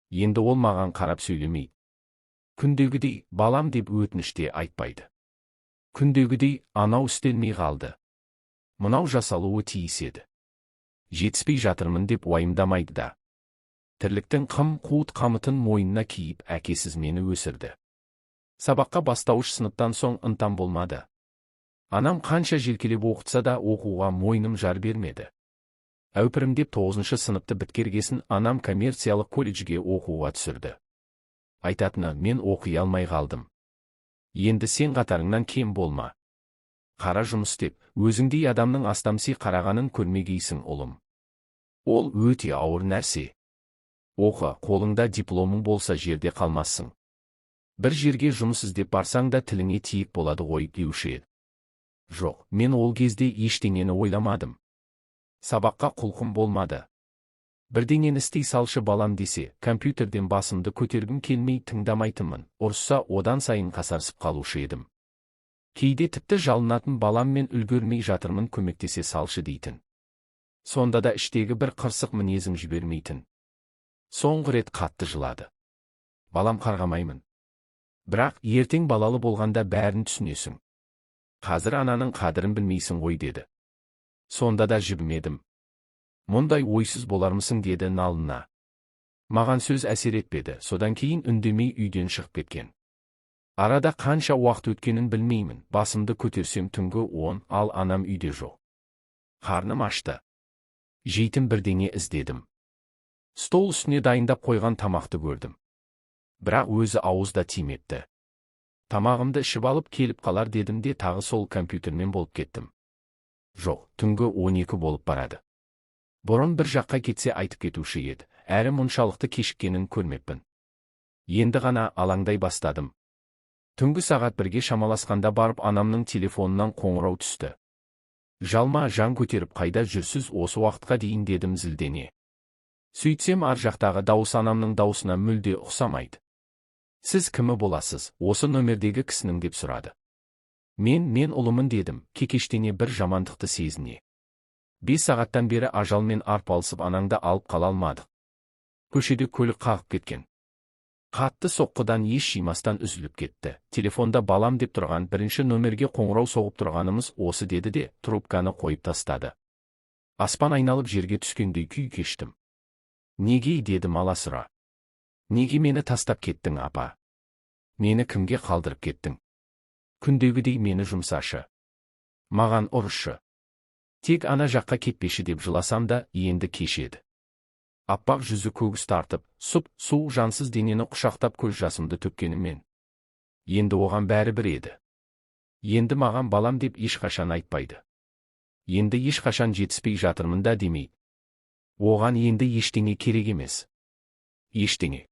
Енді ол маған қарап сөйлемейді. Күндегідей «балам» деп өтініш те айтпайды. Күндегідей анау істелмей қалды, мынау жасалуы тиіс еді, жетіспей жатырмын деп уайымдамайды да. Тірліктің қым-қуыт қамытын мойнына киіп, әкесіз мені өсірді. Сабаққа бастауыш сыныптан соң ынтам болмады. Анам қанша желкелеп оқытса да, оқуға мойным жар бермеді. Әупірімдеп тоғызыншы сыныпты біткергесін анам коммерциялық колледжге оқуға түсірді. Айтатыны: «Мен оқи алмай қалдым. Енді сен қатарыңнан кем болма. Қара жұмыс істеп, өзіңдей адамның астамси қарағанын көрмегейсің, ұлым. Ол өте ауыр нәрсе. Оқы, қолыңда дипломың болса, жерде қалмассың. Бір жерге жұмыс іздеп барсаң да, тіліңе тиек болады ғой», — деуші еді. Жоқ, мен ол кезде ештеңені ойламадым. Сабаққа құлқым болмады. Бірдеңені істей салшы, балам десе, компьютерден басымды көтергім келмей, тыңдамайтынмын, ұрысса, одан сайын қасарысып қалушы едім. Кейде тіпті жалынатын: «Балам, мен үлгермей жатырмын, көмектесе салшы», — дейтін. Сонда да іштегі бір қырсық мінезім жібермейтін. Соңғы рет қатты жылады. «Балам, қарғамаймын. Бірақ ертең балалы болғанда бәрін түсінесің. Қазір ананың қадірін білмейсің ғой», — деді. Сонда да жібімедім. «Мұндай ойсыз болармысың?» — деді налына. Маған сөз әсер етпеді, содан кейін үндемей үйден шығып кеткен. Арада қанша уақыт өткенін білмеймін, басымды көтерсем, түнгі 10, ал анам үйде жоқ. Қарным ашты. Жейтін бірдеңе іздедім. Стол үстіне дайындап қойған тамақты көрдім. Бірақ өзі ауызда тимепті. Тамағымды ішіп алып, келіп қалар дедім де, тағы сол компьютермен болып кеттім. Жоқ, түнгі 12 болып барады. Бұрын бір жаққа кетсе, айтып кетуші еді, әрі мұншалықты кешіккенін көрмеппін. Енді ғана алаңдай бастадым. Түнгі сағат 1-ге шамаласқанда барып анамның телефонынан қоңырау түсті. «Жалма жан көтеріп қайда жүрсіз осы уақытқа дейін?» — дедім зілдене. Сөйтсем, ар жақтағы дауыс анамның даусына мүлде ұқсамайды. «Сіз кімі боласыз, осы номердегі кісінің?» — деп сұрады. Мен ұлымын», — дедім, кекештене, бір жамандықты сезіне. 5 сағаттан бері ажалмен арпалысып, анаңды алып қала алмадық. Көшеде көлік қағып кеткен. Қатты соққыдан ес жимастан үзіліп кетті. Телефонда балам деп тұрған бірінші номерге қоңырау соғып тұрғанымыз осы», — деді де, трубканы қойып тастады. Аспан айналып жерге түскендей күй кештім. «Неге?» — дедім аласұра. «Неге мені тастап кеттің, апа? Мені кімге қалдырып кеттің? Күндегідей мені жұмсашы. Маған ұрысшы. Тек ана жаққа кетпеші», — деп жыласам да, енді кеш еді. Аппақ жүзі көгіс тартып, сұп суық жансыз денені құшақтап, көз жасымды төккеніммен. Енді оған бәрі бір еді. Енді маған балам деп ешқашан айтпайды. Енді ешқашан жетіспей жатырмын да демейді. Оған енді ештеңе керек емес. Ештеңе.